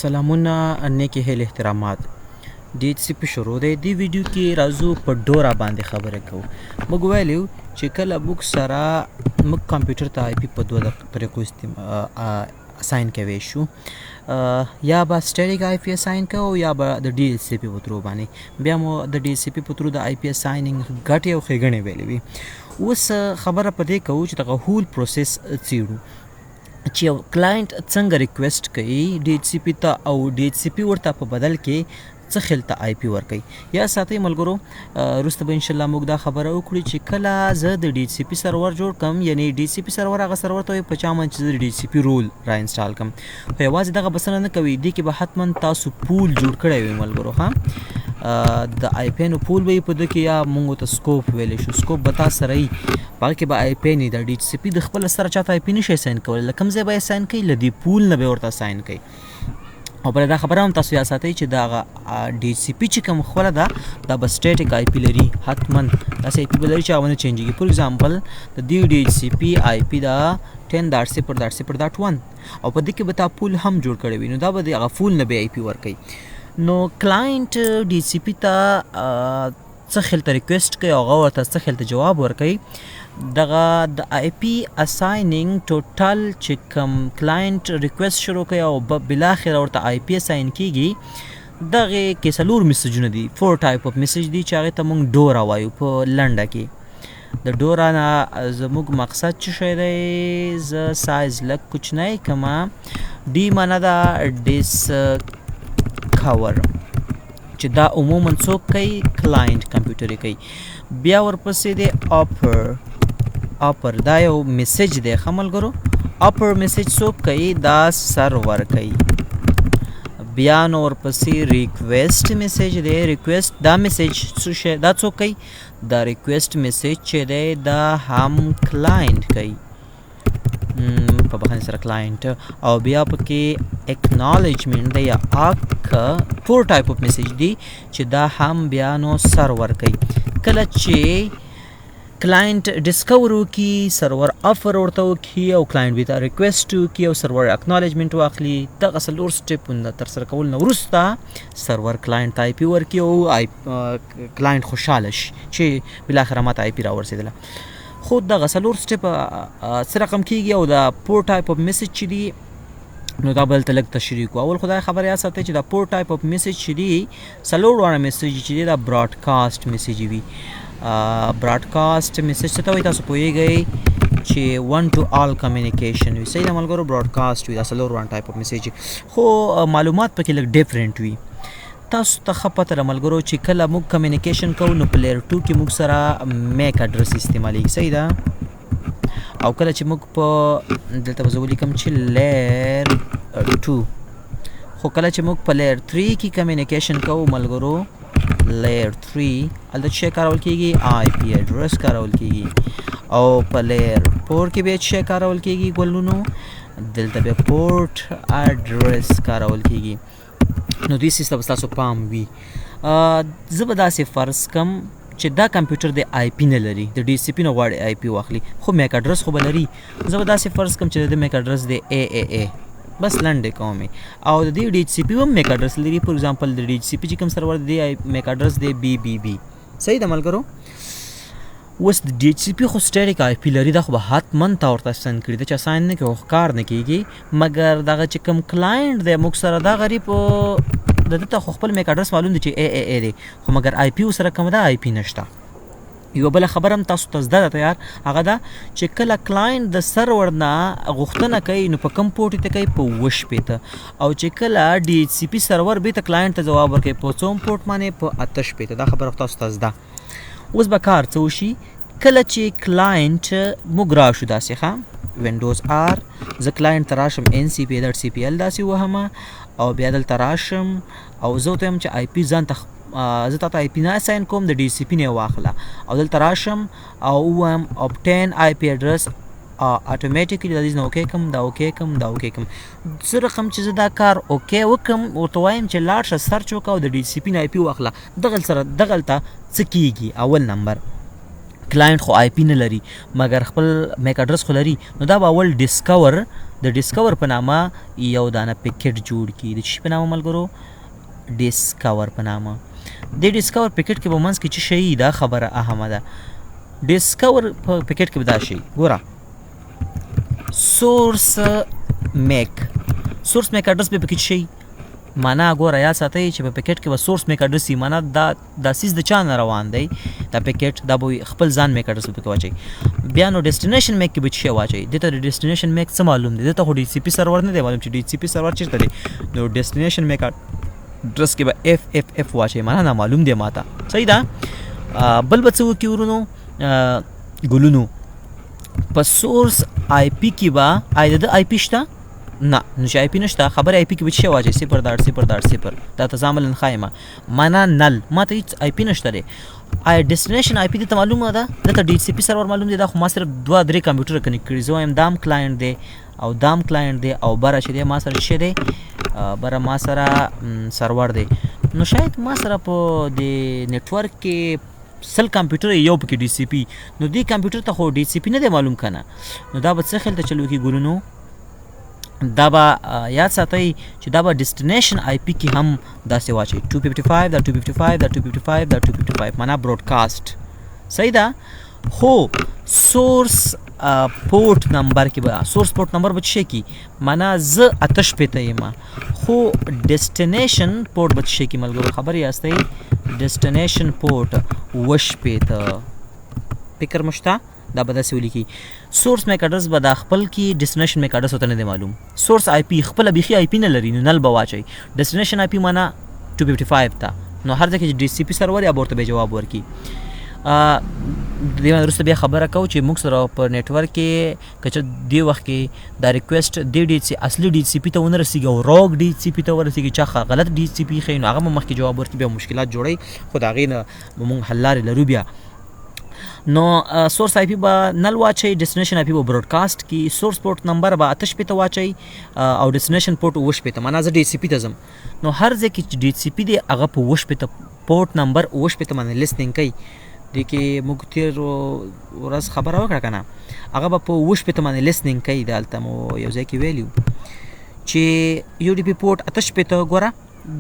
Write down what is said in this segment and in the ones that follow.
سلامونه، نیکې هیلې، احترامات. ډي اچ سي پي شروع دی. دی ویډیو کې راځو، په DORA باندې خبره کوو. موږ ویلو چې کله موږ سره موږ کمپیوټر ته آی پی په دوه طریقو assign کوي شو، یا به static IP assign کوو یا به د DHCP په through باندې. بیا مو د DHCP په through د IP assigning ګټې او ښېګڼې ویلې وي. اوس خبره په دې کوو چې دغه whole process څېړو چې یو client څنګه request کوي DHCP ته او DHCP ورته په بدل کې څه خیل ته IP ورکوي. یا ساتئ ملګرو، وروسته به انشاءالله موږ دا خبره وکړو چې کله زه د DHCP server جوړ کړم، یعنی DHCP server هغه سرور ته وایي په چا باندې چې زه د DHCP role را install کړم. خو یوازې دغه بسنه نه کوي، دې کې به حتما تاسو pool جوړ کړی وي ملګرو. ښه، د IP نو pool به یې په ده کې، یا موږ ورته scope ویلی شو، scope به تاسو سره وي، په هغه کې به IP نه، د DHCP د خپله سره چاته IP نه شي assign کولی. له کوم ځای به یې assign کوي؟ له دې pool نه به یې ورته assign کوي. او بله دا خبره هم تاسو یاد ساتئ چې دغه DHCP چې کوم خوله ده، دا به static IP لري، حتما داسې IP به لري چې هغه نه change ېږي. For example د دې DHCP IP ده 10.0.0.1 او په دې کې به تا pool هم جوړ کړی وي، نو دا به د هغه pool نه به IP ورکوي. نو client DHCP ته څه خیل ته request کوي او هغه ورته څه خیل ته جواب ورکوي. دغه د IP assigning total چې کوم client request شروع کوي او بالاخره ورته IP assign کیږي، دغه کې څلور message ونه دي، four type of message دي چې هغې ته موږ DORA وایو. په لنډه کې د DORA نه زموږ مقصد څه شی دی؟ زه سایز لږ کوچنی کړم. D معنی ده discover، چې دا عموما څوک کوي؟ client کمپیوټر یې کوي. بیا ورپسې دی offer. Offer دا یو message دی. ښه ملګرو، offer message څوک کوي؟ دا سرور کوي. بیا نو ورپسې request message دی. Request دا message څه شی، دا څوک کوي؟ دا request message چې دی دا هم client کوي، په بخښنې سره client. او بیا پکې acknowledgement دی یا ACK، four type of message دی چې دا هم بیا نو سرور کوي. کله چې client discover وکړي، server offer ورته وکړي او client بیا request وکړي او server acknowledgement واخلي، دغه څلور step ونه ترسره کول نه وروسته server client ته IP ورکړي او client خوشحاله شي چې بالاخره ماته IP راورسېدله. خو دغه څلور step څه رقم کیږي او دا four type of message چې دي، نو دا به دلته لږ تشریح کړو. اول خو دا خبره یاد ساتئ چې دا four type of message چې دي، څلور واړه message چې دي، دا broadcast message وي. Broadcast message څه ته وایي؟ تاسو پوهیږئ چې one to all communication وي. صحیح ده ملګرو؟ Broadcast وي دا څلور واړه type of message، خو معلومات پکې لږ different وي. تاسو ته ښه پته ده ملګرو چې کله موږ communication کوو نو په layer 2 کې موږ سره MAC address استعمالیږي. صحیح ده؟ او کله چې موږ په دلته به زه ولیکم چې layer 2، خو کله چې موږ په layer 3 کې communication کوو ملګرو، layer 3 هلته څه شی کارول کیږي؟ IP address کارول کیږي. او په layer 4 کې بیا څه شی کارول کیږي ګلونو؟ دلته بیا port address کارول کیږي. نو دې څیز ته به ستاسو پام وي. زه به داسې فرض کم چې دا کمپیوټر د IP نه لري، د DHCP نه غواړي IP واخلي، خو MAC address خو به لري. زه به داسې فرض کم چې د ده MAC address دی AAA، بس لنډې کوم یې. او د دې DHCP هم MAC address لري. For example د DHCP چې کوم سرور دی، MAC address دی BBB. صحیح ده ملګرو؟ اوس د DHCP خو static IP لري، دا خو به حتما تا ورته assign کړي، دا چې assign نه کوي خو کار نه کیږي. مګر دغه چې کوم client دی موږ سره، دا غریب د ده ته خو خپل MAC address معلوم دی چې AAA دی، خو مګر IP ورسره کومه ده؟ IP نشته. یوه بله خبره هم تاسو ته زده ده تیار، هغه ده چې کله client د سرور نه غوښتنه کوي نو په کوم port یې ته کوي؟ په 67. او چې کله DHCP server بېرته client ته ځواب ورکوي په څوم port باندې؟ په 68. دا خبره خو تاسو ته زده. اوس به کار څه وشي؟ کله چې client موږ راشو داسې، ښه، Windows R، زه client ته راشم، ncpa.cpl داسې ووهم او بیا دلته راشم او زه ورته وایم چې IP ځان ته زه تا ته IP نه assign کوم، د DHCP نه یې واخله. او دلته راشم او ووایم obtain IP address automatically، دا دې نه okay کوم، دا okay کوم، دا okay کوم. څه رقم چې زه دا کار okay وکم، ورته وایم چې لاړ شه search وکړه او د DHCP نه IP واخله. دغل سره دغلته څه کیږي؟ اول نمبر client خو IP نه لري مګر خپل MAC address خو لري، نو دا به اول discover د discover په نامه یو دانه packet جوړ کی. د څه په نامه ملګرو؟ discover په نامه. د discover packet کې به منځ کې څه شي؟ دا خبره اهمه ده. discover په packet کې به دا شي، ګوره source MAC، source MAC address به پکې شي. معنا ګوره یاد ساتئ چې په packet کې به source MAC address وي، معنا دا دا څیز د چا نه روان دی دا packet، دا به خپل ځان MAC address پکې واچوي. بیا نو destination MAC کې به څه شی واچوي؟ دې ته د destination MAC څه معلوم دی؟ دې ته خو DHCP server نه دی معلوم چې DHCP server چېرته دی. نو destination MAC address کې به F F F واچوي، معنا نامعلوم دی ماته. صحیح ده. بل به څه وکړي ورونو؟ ګلونو په source IP کې به آی د IP شته؟ نه، نو چې IP نشته خبره IP کې به څه واچوي؟ 0.0.0. دا ته ځامل ښایم، معنا null، ماته هیڅ IP نشته دی. آیا destination IP ته معلومه ده؟ دته DHCP server معلوم دی؟ دا خو ما صرف دوه درې کمپیوټر connect کړي، زه وایم دام client دی او دام client دی او بره چې دی ما سره څه دی، بره ما سره سرور دی. نو شاید ما سره په دې network کې 100 کمپیوټر یو پکې DHCP، نو دې کمپیوټر ته خو DHCP نه دی معلوم کنه. نو دا به څه خیال ته چلو کې ګلونو؟ دا به یاد ساتئ چې دا به destination IP کې هم داسې واچوي 255.255.255.255، معنا broadcast. صحیح ده. خو source port number کې به source port number به څه کی؟ معنا زه 68 یم، خو destination port به څه کی ملګرو؟ خبر یاستئ destination port 68. فکر مشته؟ دا به داسې ولیکي. source MAC address به دا خپل کی، destination MAC address ورته نه دی معلوم. source IP خپله بیخي IP نه لري، نو null به واچوي. destination IP معنا 255 ته، نو هر ځای کې چې DHCP server یا به ورته به جواب ورکړي. دې وروسته بیا خبره کوو چې موږ سره په network کې که چېرې دې وخت کې دا request دې ډي سي اصلي DHCP ته ونه رسېږي او rogue DHCP ته ورسېږي، چا غلط DHCP ښیي، نو هغه به مخکې جواب ورکړي، بیا مشکلات جوړوي، خو د هغې نه به موږ حل لارې لرو بیا. نو source IP به null واچوي، destination IP به broadcast کی، source port number به 68 واچوي او destination port 68. معنا زه DHCP ته ځم، نو هر ځای کې چې DHCP دی هغه په 68 port number 68 باندې listening کوي. دې کې موږ تېر ورځ خبره وکړه که نه، هغه به په 68 باندې listening کوي. دلته مو یو ځای کې ویلي وو چې UDP port 68، ګوره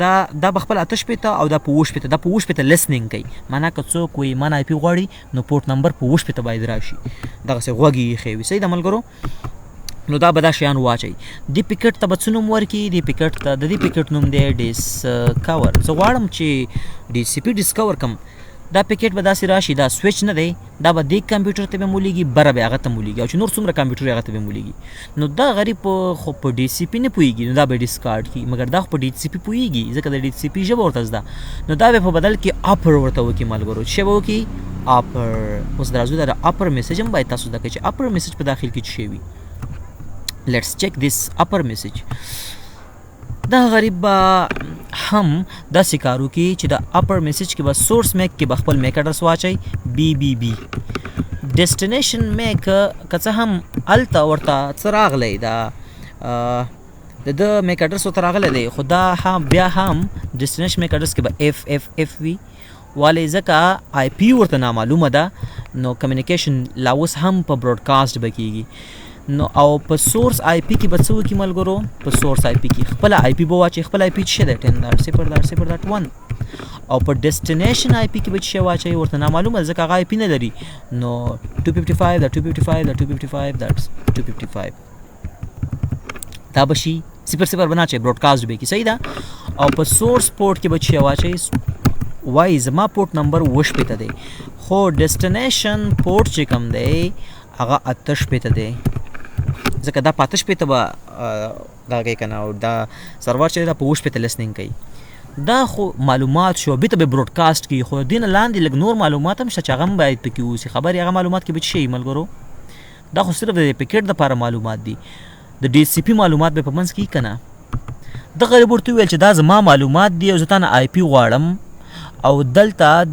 دا به خپل 68 او دا په 68، دا په 68 listening کوي. معنا که څوک وایي ما نه IP غواړي، نو port number په 68 باید راشي، دغسې غوږ یې ایښی وي. صحیح ده ملګرو؟ نو دا به دا شیان واچوي. دې packet ته به څه نوم ورکړي؟ دې packet ته د دې packet نوم دی discover. زه غواړم چې DHCP discover کړم. دا packet به داسې راشي، دا سویچ نه دی، دا به دې کمپیوټر ته به مو لیږي، بره به هغه ته مو لیږي، او چې نور څومره کمپیوټر هغه ته به مو لیږي. نو دا غریب خو په DHCP نه پوهېږي، نو دا به discard کړي، مګر دا خو په DHCP پوهېږي، ځکه د DHCP ژبه ورته زده. نو دا به په بدل کې offer ورته وکړي ملګرو. څه به وکړي؟ offer. اوس درځو دا offer message هم باید تاسو زده کړئ چې offer message په داخل کې څه شی وي. Let's check this offer message. دا غریب به هم داسې کار وکړي چې د offer message کې به source MAC کې به خپل MAC address واچوي B B B، destination MAC که څه هم هلته ورته څه راغلی دا د ده MAC address ورته راغلی دی، خو دا هم بیا هم destination MAC address کې به F F F وي، ولې؟ ځکه IP ورته نامعلومه ده، نو communication لا اوس هم په broadcast به کېږي. نو او په source IP کې به څه وکړي ملګرو؟ په source IP کې خپله IP به واچوي. خپله IP څه ده؟ 10.0.0.1. او په destination IP کې به څه شی واچوي؟ ورته نامعلومه ده، ځکه هغه IP نه لري. نو 255.255.255.255 دا به شي 0 0 به نه اچوي، broadcast به کړي. صحیح ده. او په source port کې به څه شی واچوي؟ وایي زما port number 68 دی، خو destination port چې کوم دی هغه 68 دی، ځکه دا په 68 به دا کوي که نه، او دا سرور چې دی دا په 68 listening کوي. دا خو معلومات شو، بیرته به broadcast کوي، خو دې نه لاندې لږ نور معلومات هم شته چې هغه هم باید پکې اوسي. خبرې هغه معلومات کې به څه شي ملګرو؟ دا خو صرف د packet دپاره معلومات دي، د DHCP معلومات به په منځ کې که نه. ده غریب ورته وویل چې دا زما معلومات دي او زه تا نه IP غواړم، او دلته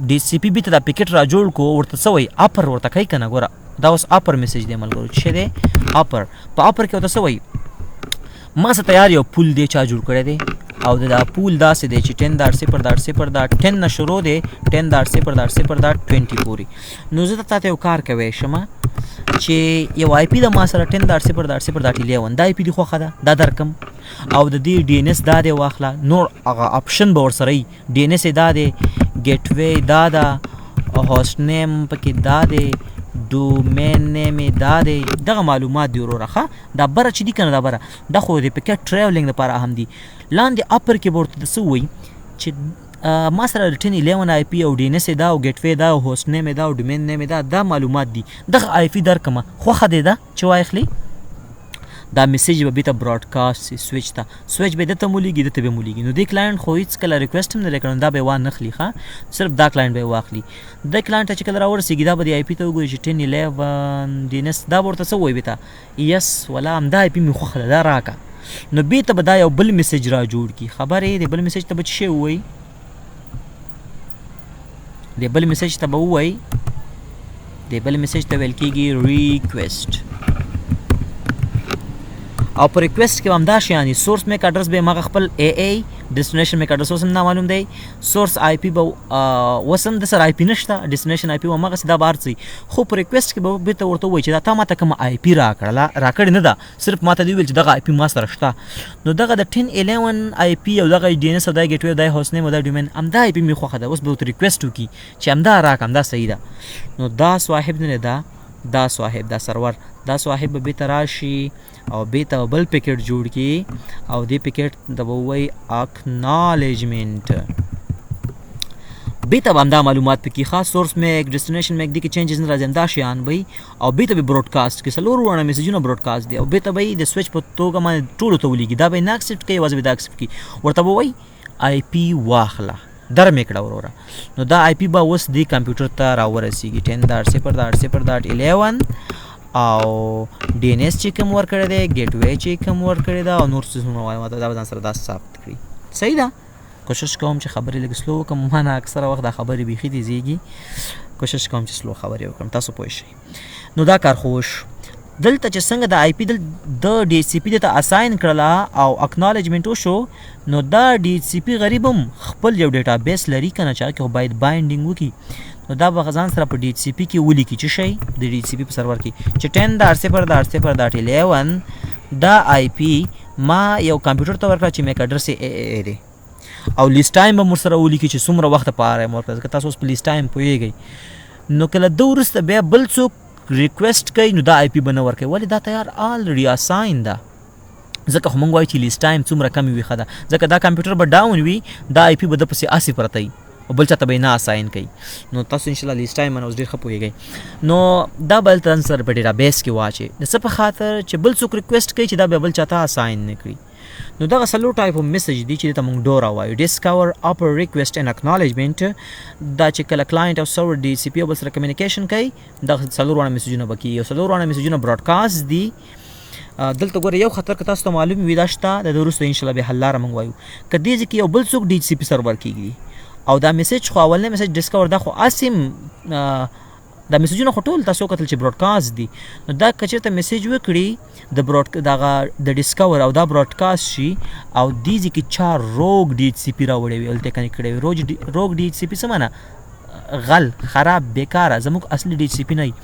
DHCP بیرته دا packet را جوړ کو، ورته څه وایي؟ offer ورته کوي که نه. ګوره دا اوس offer message دی ملګرو، څه دی؟ offer. په offer کې ورته څه وایي؟ ما سره تیار یو pool دی، چا جوړ کړی دی؟ او دا pool داسې دی چې 10.0.0.10 نه شروع دی 10.0.0.20 پورې. نو زه تاته یو کار کوی شم چې یو IP د ما سره 10.0.0.11 دا IP دی خوښه ده، دا درکم، او د دې DNS دا دی واخله. نور هغه option به ورسره وي، DNS دا دی، gateway دا ده، host name پکې دا دی، domain name دا دی، دغه معلومات دی وروره. ښه دا بره چې دي که نه، دا بره دا خو د packet traveling دپاره اهم دي. لاندې upper کې به ورته څه ووایي چې ما سره 10.11 IP او DNS دا او gateway دا او host name دا او domain name دا، دا معلومات دي، دغه IP درکمه، خوښه دی ده چې واخلي. دا message به بیرته broadcast سي سویچ ته، سویچ به دته مولېږي، دته به مولېږي. نو دې client خو هیڅ کله request هم نه دی کړی، نو دا به یې وانخلي. ښه صرف دا client به یې واخلي. د client ته چې کله راورسېږي دا به د IP ته وګوري چې 10.11 DNS، دا به ورته څه ووایي بیرته، yes ولا همدا IP مې خوښه ده، دا راکه. نو بیرته به دا یو بل message را جوړ کړي. خبرې د بل message ته به څه شی ووایي؟ د بل message ته به ووایي، د بل message ته ویل کېږي request. او په request کې هم دا شیان دي، source MAC address به مغه خپل AA، destination MAC address اوس هم نامعلوم دی، source IP به اوس هم د سره IP نشته، destination IP به مغه دا بار څه. خو په request کې به بیرته ورته وایي چې دا تا ماته کومه IP راکړله، راکړې نه ده، صرف ماته دی ویل چې دغه IP ما سره شته. نو دغه د 10.11 IP او دغه DNS او دا gateway او دا host name او دا domain، همدا IP مې خوښه ده، اوس به ورته request وکړي چې همدا راکړه، همدا صحیح ده. نو دا صاحب نه ده، دا صاحب، دا سرور، دا صاحب به بیرته راشي او بیرته به بل packet جوړ کړي او دې packet ته به ووایي acknowledgement. بیرته به همدا معلومات پکې، خاص source MAC، destination MAC، دې کې changes نه راځي، همدا شیان به وي. او بیرته به broadcast کړي، څلور واړه message ونه broadcast دي، او بیرته به یې د سویچ په توګه باندې ټولو ته ولیږي. دا به یې نه accept کوي، یوازې به دا accept کړي. ورته به ووایي IP واخله، در مې کړه وروره. نو دا IP به اوس دې کمپیوټر ته راورسېږي 10.0.0.11 او DNS چې کوم ورکړی دی، gateway چې کوم ورکړی ده، او نور څیزونه وایم، دا به ځان سره دا ثبت کړي. صحیح ده؟ کوشش کوم چې خبرې لږ slow وکړم، ما نه اکثره وخت دا خبرې بیخي تیزېږي، کوشش کوم چې slow خبرې وکړم، تاسو پوه شئ. نو دا کار خو وشو. دلته چې څنګه د IP د DHCP ته assign کړله او acknowledgement وشو، نو دا DHCP غریب هم خپل یو database لري که نه، چې هغه کې خو باید binding وکړي. نو دا به ځان سره په DHCP کې ولیکي چې شی د DHCP په سرور کې چې 10.0.0.11 دا IP ما یو کمپیوټر ته ورکړه چې MAC address یې AA دی، او lease time به مو سره ولیکي چې څومره وخت لپاره یې ورکړه، ځکه تاسو اوس په lease time پوهېږئ. نو کله ده وروسته بیا بل څوک request کوي، نو دا IP به نه ورکوي، ولې؟ دا تیار already assign ده. ځکه خو موږ وایو چې lease time څومره کم وي ښه ده، ځکه دا کمپیوټر به down وي، دا IP به ده پسې هسې پرته وي او بل چاته به یې نه assign کوي. نو تاسو انشاءالله lease time باندې اوس ډېر ښه پوهېږئ. نو دا به هلته ځان سره په database کې واچوي، د څه په خاطر چې بل څوک request کوي چې دا بیا بل چاته assign نه کړي. نو دغه څلور type of message دي چې دې ته موږ DORA وایو، discover، offer، request and acknowledgement. دا چې کله client او server DHCP او بل سره communication کوي، دغه څلور واړه message ونه به کېږي، او څلور واړه message ونه broadcast دي. دلته ګوره یو خطر که تاسو ته معلوم وي دا شته، د دې وروسته انشاءالله بیا حل لاره موږ وایو. که دې ځای کې یو بل څوک DHCP server کېږي او دا message خو اولنی message discover دا خو هسې دا message ونه خو ټول تاسو وکتل چې broadcast دي. نو دا که چېرته message وکړي د broad دغه د discover او دا broadcast شي، او دې ځای کې چا rogue DHCP راوړی وي، هلته یې connect کړی وي. Rogue DHCP څه معنا؟ غل، خراب، بېکاره، زموږ اصلي DHCP نه وي.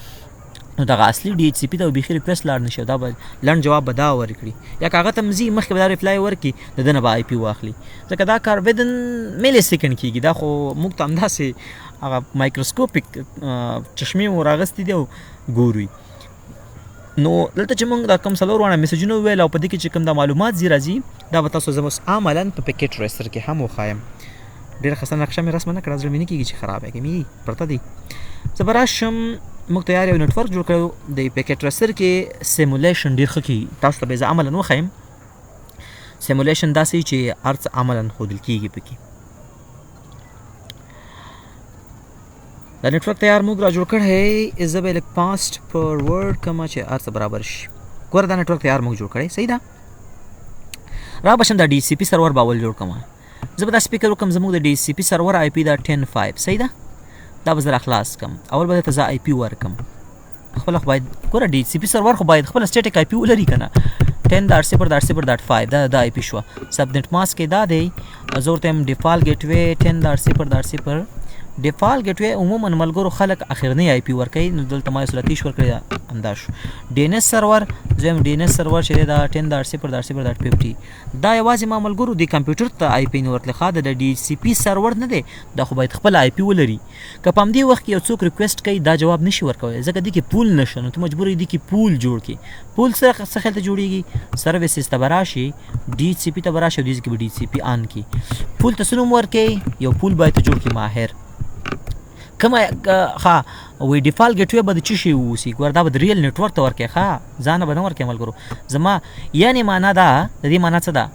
نو دغه اصلي DHCP ته به بیخي request لاړ نه شي، او دا به لنډ جواب به دا ورکړي، یا که هغه ته هم ځي مخکې به دا reply ورکړي، د ده نه به IP واخلي، ځکه دا کار within millisecond کېږي. دا خو موږ ته همداسې هغه microscopic چشمې مو راغستې دي او ګورو. نو دلته چې موږ دا کوم څلور واړه message ونه وویل او په دې کې چې کوم دا معلومات ځي راځي، دا به تاسو زه اوس عملاً په Packet Tracer کې هم وښایم. ډېره خسته نقشه مې رسمه نه کړه، زړه مې نه کېږي چې خرابه کړم، ای پرته دی. زه به راشم، موږ تیار یو network جوړ کړو. د Packet Tracer کې simulation ډېر ښه کېږي، تاسو ته به یې زه عملاً وښایم. simulation داسې چې هر څه عملاً ښودل کېږي پکې. دا network تیار موږ را جوړ کړی، زه به یې لږ fast forward کړم چې هر څه برابر شي. ګوره دا network تیار موږ جوړ کړی، صحیح ده. را به شم دا DHCP server به اول جوړ کړم. زه به داسې فکر وکړم زموږ د DHCP server IP دا 10.5، صحیح ده. دا به زه را خلاص کړم، اول به درته زه IP ورکړم. خپله خو باید ګوره DHCP server خو باید خپله static IP ولري که نه. 10.0.0.5 دا د آی پی شو. سبنیټ ماسک کې دا دی، زه ورته یم ډیفالت ګیټ وی 10.0.0. ډیفالت ګیټ وی عموما ملګرو خلک اخرنی آی پی ورکوي، نو دلته ما یو 30 ورکړی ده، همدا شو. ډي ان اس سرور زه یم ډي ان اس سرور چې دی دا 10.0.0.50. دا یوازې ما ملګرو د کمپیوټر ته آی پی نه ورتلی، ښه د ډي سی پی سرور نه دی، دا خو باید خپل آی پی ولري. که په همدې وخت کې یو څوک ریکویسټ کوي دا جواب نشي ورکولی، ځکه دې کې پول نشته، نو ته مجبور یې دې کې پول جوړ کړي. پول څه خیال ته جوړیږي؟ سرویسز ته به راشي، ډي سی پی ته به راشي او دې کې به ډي سی پی آن کړي. پول ته څه نوم ورکوي؟ یو پول باید ته جوړ کړي ماهر. کومه ښه وایي ډیفالت ګیټ وی به د څه شي واوسي؟ ګوره دا به د ریل نټورک ته ورکوي، ښه ځانه به نه ورکوي ملګرو زما. یعنې معنا دا د دې معنا څه ده؟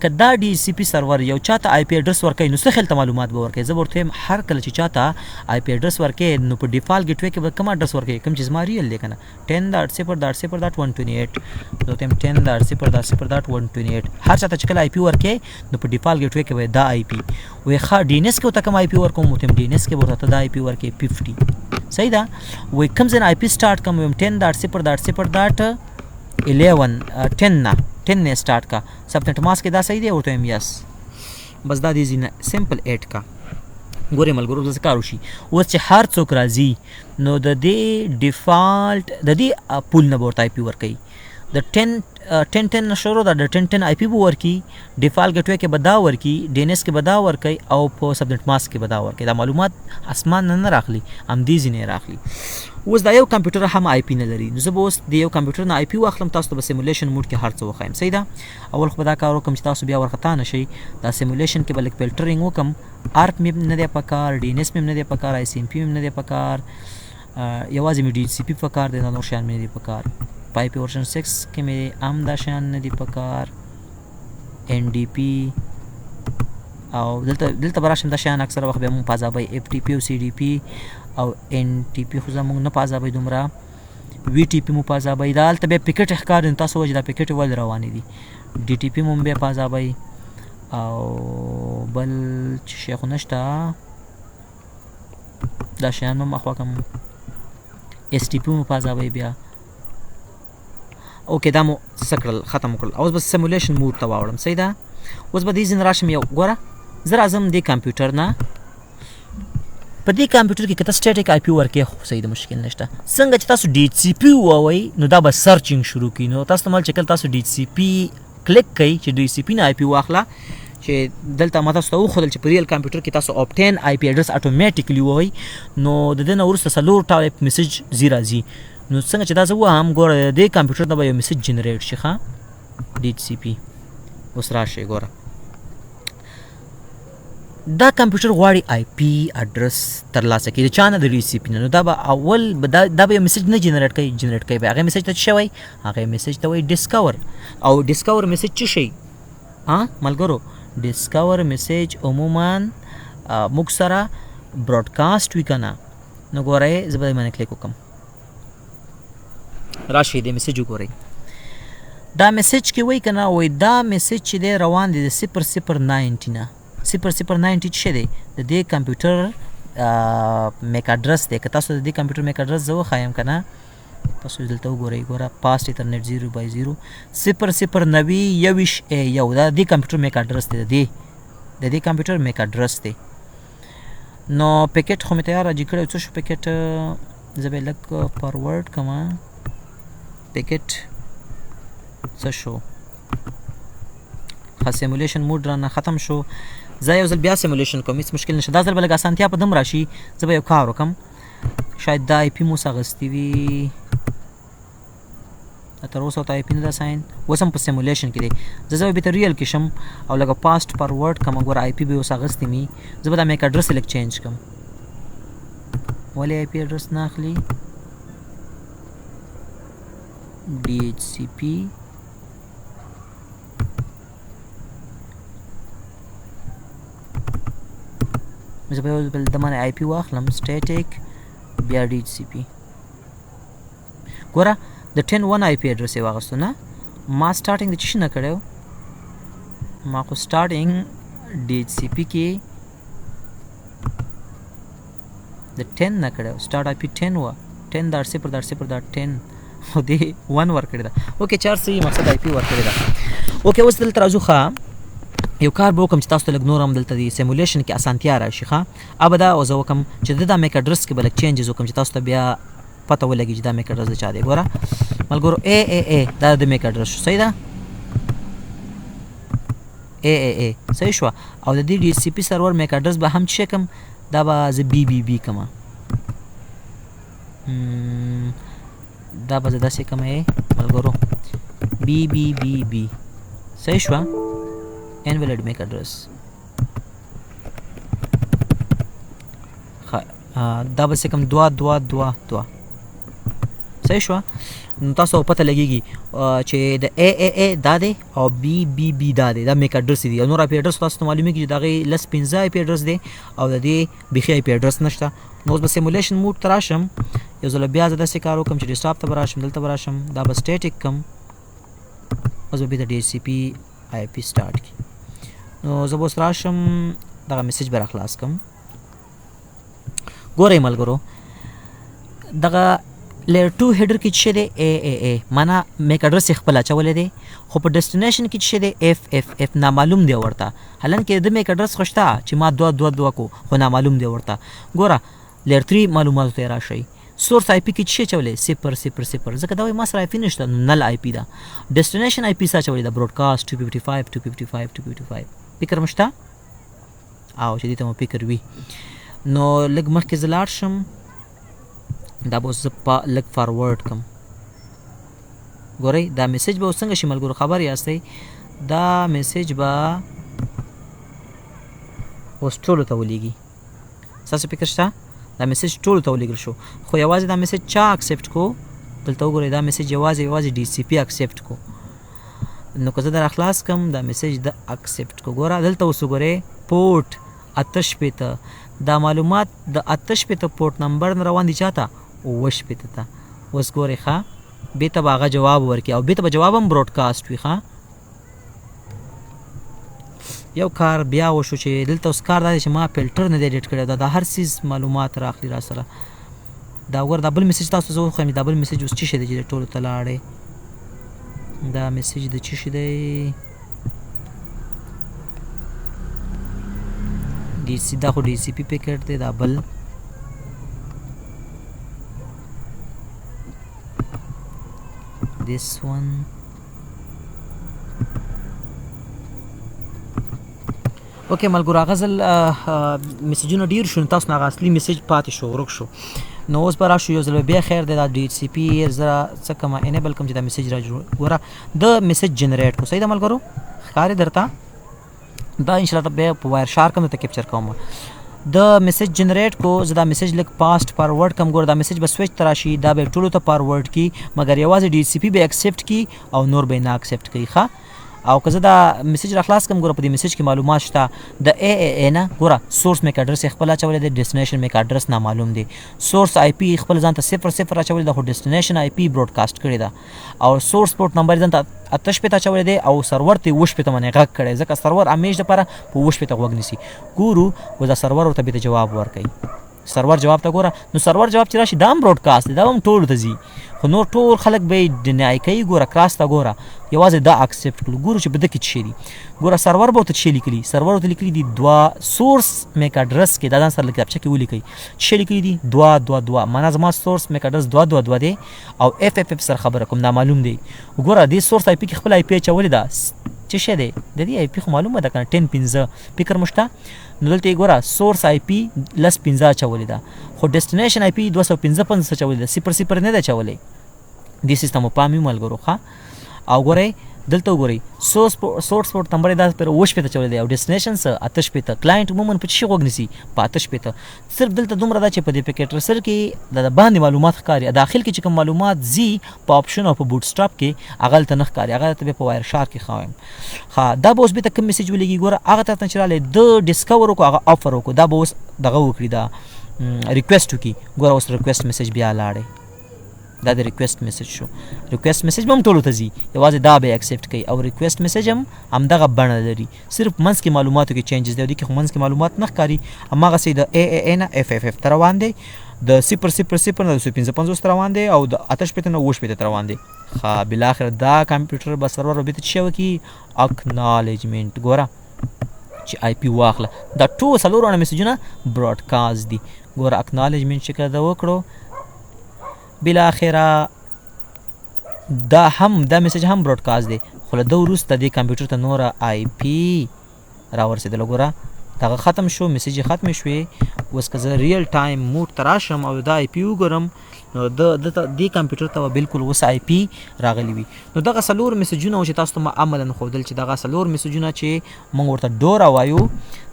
که دا ډي سی پی سرور یو چاته آی پی اډرس ورکوي نو څه خیال ته معلومات به ورکوي؟ زه به ورته وایم هر کله چې چاته آی پی اډرس ورکوي نو په ډیفالت ګیټ وی کې به کوم اډرس ورکوي؟ کوم چې زما ریل دی که نه، 10.0.0.128. زه ورته وایم 10.0.0.128. هر چاته چې کله آی پی ورکوي نو په ډیفالت ګیټ وی کې به دا آی پی وایي. ښه ډي ان اس کې ورته کوم آی پی ورکوم؟ ورته وایم ډي ان اس کې به ورته دا آی پی ورکوي 50. صحیح ده. وایي کوم ځای نه آی پی سټارټ کړم؟ وایم 10.0.0.11 10 نه 10 نه سټارټ کا. سبنیټ ماسک کې دا صحیح دی؟ ورته وایم یس. بس دا دې ځینه سمپل ایډ کا. ګورې ملګرو اوس کار وشي. اوس چې هر څوک راځي نو د دې ډیفالت د دې پول نه به ورته آی پی ورکوي. د 10 10 10 نه شروع ده، د 10 10 آی پی به ورکي، ډیفالت ګیټ وی کې به دا ورکي، ډي ان اس کې به دا ورکوي او په سبنیټ ماسک کې به دا ورکوي. دا معلومات اسمان نه نه راخلي، همدې ځینې یې راخلي. اوس دا یو کمپیوټر هم آی پی نه لري، نو زه به اوس د یو کمپیوټر نه آی پی واخلم، تاسو ته به سیمولیشن موډ کې هر څه وښایم. صحیح ده. اول خو به دا کار وکړم چې تاسو بیا ورخطا نه شئ. دا سیمولیشن کې به لږ فلټرینګ وکړم. آرپ مې نه دی پکار، ډي ان اس مې نه دی پکار، آی سی ایم پی مې نه دی پکار، یوازې مې ډي سی پی پکار دی، دا نور شیان مې نه دي پکار. په آی پی ورژن 6 کې مې هم دا شیان نه دي پکار، ان ډي پی او دلته به راشم. دا شیان اکثره وخت بیا مونږ په عذابوي، اف ټي پی او سی ډي پی او ان ټي پی خو زمونږ نه په عذابوي دومره، وی ټي پی مو په عذابوي. دا هلته بیا پیکټ ښکاري، نو تاسو وایئ چې دا پیکټ ولې روانې دي. ډي ټي پی مو بیا په عذابوي او بل څه شی خو نشته. دا شیان مو اخوا کوم، اس ټي پی مو په عذابوي بیا. اوکې دا مو څه کړل، ختم کړل. اوس به سیمولیشن موډ ته واوړم. صحیح ده. اوس به دې ځینې راشم. یو ګوره زه راځم دې کمپیوټر نه، په دې کمپیوټر کې که ته سټیټیک آی پی ورکې خو صحیح ده، مشکل نشته. څنګه چې تاسو ډي سی پی ووایئ نو دا به سرچینګ شروع کړي. نو تاسو ته مال چې کله تاسو ډي سی پی کلیک کړئ چې ډي سی پی نه آی پی واخله، چې دلته ما تاسو ته وښودل چې په ریل کمپیوټر کې تاسو آپټین آی پی اډرس اتوماتیکلی ووایئ، نو د دې نه وروسته څلور ټایپ میسج زی راځي. نو څنګه چې دا زه ووایم ګوره د دې کمپیوټر نه به یو میسج جنریټ شي. ښه ډي سی پی اوس راشي. ګوره دا کمپیوټر غواړي آی پی اډرس ترلاسه کړي د چا نه، د ډي سی پی نه. نو دا به اول به دا به یو میسج نه جنریټ کوي، جنریټ کوي به هغې میسج ته څه شی وایي؟ هغې میسج ته وایي ډسکور. او ډسکور میسج څه شی؟ ها ملګرو ډسکور میسج عموما موږ سره براډکاسټ وي که نه. نو ګورئ زه به دې باندې کلیک وکړم، راشئ دې میسج وګورئ. دا میسج کې وایي که نه، وایي دا میسج چې دی روان دی د 0090 نه. 0090 څه شی دی؟ د دې کمپیوټر میک اډرس دی. که تاسو د دې کمپیوټر میک اډرس زه وښایم که نه، تاسو دلته وګورئ، ګوره پاست ایترنیټ 0 بای 0 0 0 90 21 ای یو، دا د دې کمپیوټر میک اډرس دی، د دې کمپیوټر میک اډرس دی. نو پیکټ خو مې تیار راجي کړی، څه شو پیکټ؟ زه به یې لږ فارورډ کړم. پیکټ څه شو؟ ښه سیمولیشن موډ رانه ختم شو. زه یو ځل بیا سیمولیشن کوم، هېڅ مشکل نشته. دا ځل به لږ اسانتیا په دم راشي. زه به یو کار وکړم، شاید دا آی پی مو څه اخیستې وي، دا تر اوسه ورته آی پی نه ده ساین، اوس هم په سیمولیشن کې دی. زه به بېرته ریل کې شم او لږه فاسټ فارورډ کړم. ګوره آی پی به اوس اخیستې مي، زه به دا میک اډرس لږ چینج کړم. ولې آی پی اډرس نه اخلي؟ ډي ایچ سی پی زه به یو بل د باندې آی پی واخلم، سټیټیک بیا ډي ایچ سی پی. ګوره د 10 1 آی پی اډرس یې واخیستو. نه ما سټارټینګ د څه شي نه کړی و، ما خو سټارټینګ ډي ایچ سی پی کې د 10 نه کړی و. سټارټ آی پی 10 وه، 10.0.0.10. خو دې 1 ورکړې ده. okay چار صحیح مقصد IP ورکړې ده. okay اوس دلته راځو. ښه یو کار به وکړم چې تاسو ته لږ نور هم دلته د simulation کې اسانتیا راشي. ښه ابه دا زه وکړم چې د دا MAC address کې به لږ changes وکړم چې تاسو ته بیا پته ولګي چې دا MAC address د چا دی. ګوره ملګرو A A A دا د MAC address شو، صحیح ده؟ A A A صحیح شوه. او د دې DHCP server MAC address به هم څه کوم، دا به زه B B B کوم، دا به زه داسې کوم ملګرو B B B B صحیح شوه. invalid MAC address دا به څه کوم 2 2 2 2 صحیح شوه. نو تاسو پته لګیږي چې د A A A دا دی او B B B دا دی، دا MAC address دی. او نور IP address تاسو ته معلومیږي چې د هغې لس پنځه IP address دی او د دې بیخي IP address نشته. نو اوس به simulation mode ته راشم، یو ځل بیا زه داسې کار وکړم چې desktop ته به راشم، دلته به راشم، دا به static کم، اوس به بیا د DHCP IP start کړي. نو زه به اوس راشم دغه message به راخلاص کم. ګورئ ملګرو دغه layer 2 header کې څه دی A A A معنا MAC address یې خپل اچولی دی، خو په destination کې څه دی F F F نامعلوم دی ورته. حالانکه د MAC address خو شته چې ما 2 2 2 کو، خو نامعلوم دی ورته. ګوره layer 3 معلوماتو ته راشئ. source IP کې څه چولې 0 0 0، ځکه دا وایي ما سره IP نشته، null IP ده. destination IP څه چولې ده broadcast 255 255 255. فکر مشته او چې دې ته مو فکر وي. نو لږ مخکې زه لاړ شم، دا به اوس زه لږ forward کم. ګورئ دا message به اوس څنګه شي ملګرو، خبر یاستئ؟ دا message به اوس ټولو ته ولیږي. ستاسو فکر شته؟ دا message ټولو ته ولیږل شو، خو یوازې دا message چا accept کو؟ دلته وګورئ دا message یوازې یوازې DHCP accept کو. نو که زه دا راخلاص کم دا message د accept کو. ګوره دلته اوس وګورئ پورټ 68، دا معلومات د 68 port number نه روان دي چاته؟ 67 ته. اوس ګورئ ښه بیرته به هغه جواب ورکړي او بیرته به جواب هم broadcast وي. ښه یو کار بیا وشو چې دلته اوس کار دا دی چې ما فلټر نه دی edit کړی، دا د هر څیز معلومات راخلي را سره. دا وګوره دا بل message تاسو زه وښیم، دا بل message اوس څه شی دی چې ټولو ته لاړی؟ دا message د څه شي دی؟ DC، دا خو DHCP packet دی. دا بل this one okay ملګرو هغه ځل message ونه ډیر شو، نو تاسو نه هغه اصلي message پاتې شو، ورک شو. نو اوس به راشو یو ځل بیا خیر دی، دا DHCP زه څه کوم enable کوم چې دا message را جوړ. ګوره د message generate کو، صحیح ده ملګرو؟ ښکاري درته؟ دا ان شاء الله بیا په Wireshark هم درته capture کوم. د message generate کو، زه دا message لږ fast forward کوم. ګوره دا message به سویچ ته راشي، دا به ټولو ته forward کی، مګر یوازې DHCP به accept کی او نور به نه accept کوي. ښه او که زه دا message را خلاص کړم، ګوره په دې message کې معلومات شته د A A A نه. ګوره source MAC address یې خپل اچولی دی، destination MAC address نامعلوم دی. source IP خپل ځان ته 0 0 اچولی دی، خو destination IP broadcast کړې ده. او source port number یې ځان ته 68 اچولی دی او سرور ته یې 67 باندې غږ کړی، ځکه سرور همیش دپاره په 67 غوږ نیسي. ګورو اوس دا سرور ورته بېرته جواب ورکوي. سرور جواب ته ګوره، نو سرور جواب چې راشي دا هم broadcast دی، دا هم ټولو ته ځي، خو نور ټول خلک به یې deny کوي. ګوره cross ته ګوره، یوازې دا accept کړو. ګورو چې په ده کې څه شی دي. ګوره سرور به ورته څه شی لیکلي، سرور ورته لیکلي دي 2 source MAC address کې، دا ځان سره کتابچه کې ولیکئ څه شی لیکلي دي 2 2 2، معنا زما source MAC address 2 2 2 دی او F F F سره خبره کوم، نامعلوم دی. ګوره دې source IP کې خپل IP اچولې ده، څه شی دی؟ د دې IP خو معلومه ده که نه، 10 5 فکر مو شته؟ نو دلته یې ګوره source IP لس پنځه اچولې ده، خو destination IP 255 اچولې ده، 0 0 نه ده اچولې. دې سیستم مو پام وي ملګرو. ښه او ګورئ دلته وګورئ source port number یې دا پر 67 اچولی دی او destination څه 68. client عموماً په څه شي غوږ نیسي؟ په 68. صرف دلته دومره ده چې په دې Packet Tracer کې د باندې معلومات ښکاري، داخل کې چې کوم معلومات ځي په option او په BootStrap کې هغه هلته نه ښکاري، هغه ته بیا په Wireshark کې ښایم. ښه دا به اوس بېرته کوم message ولېږي؟ ګوره هغه طرف ته چې راغلی د discover وکړو، هغه offer وکړو، دا به اوس دغه وکړي، دا request وکړي. ګوره اوس request message بیا لاړی، دا د request message شو. request message به هم ټولو ته ځي، یوازې دا به accept کوي او request message هم همدغه بڼه لري، صرف منځ کې معلوماتو کې changes دی. دې کې خو منځ کې معلومات نه ښکاري، هماغسې د A A A نه F F F ته روان دی. د 0 0 0 نه 255 ته روان دی او د 68 نه 67 ته روان دی. ښه، بالاخره دا کمپیوټر به سرور به ته څه وکړي؟ اکنالجمنت. ګوره چې آی پی واخله، دا ټول څلور واړه میسجونه براډکاست دي. ګوره اکنالجمنت چې کله دا وکړو، بالاخره دا هم دا میسج هم براډکاست دی، خو له ده وروسته دې کمپیوټر ته نوره آی پی راورسېدله. ګوره دغه ختم شو، میسج یې ختمې شوې. اوس که زه ریل ټایم موډ ته راشم او دا آی پی وګورم، نو د دې کمپیوټر ته به بالکل اوس آی پی راغلی وي. نو دغه څلور میسجونه چې تاسو ته ما عملاً ښودل، چې دغه څلور میسجونه چې موږ ورته ډورا وایو،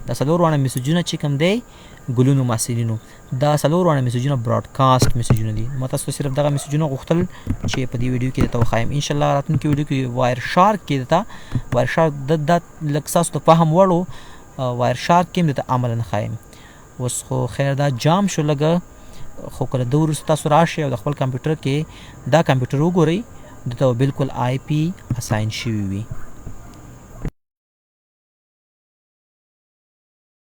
دا څلور واړه میسجونه چې کوم دی ګلونو محصلینو، دا څلور واړه میسجونه براډکاست میسجونه دي. ما تاسو ته صرف دغه میسجونه غوښتل چې په دې ویډیو کې درته وښایم. ان شاء الله راتلونکې ویډیو کې وایر شارک کې درته وایر شارک دا لږ ستاسو د فهم وړ و، وایر شارک کې هم درته عملاً ښایم. اوس خو خیر دا جام شو لږه، خو کله ده وروسته تاسو راشئ او د خپل کمپیوټر کې دا کمپیوټر وګورئ، ده ته به بالکل آی پی اساین شوي وي.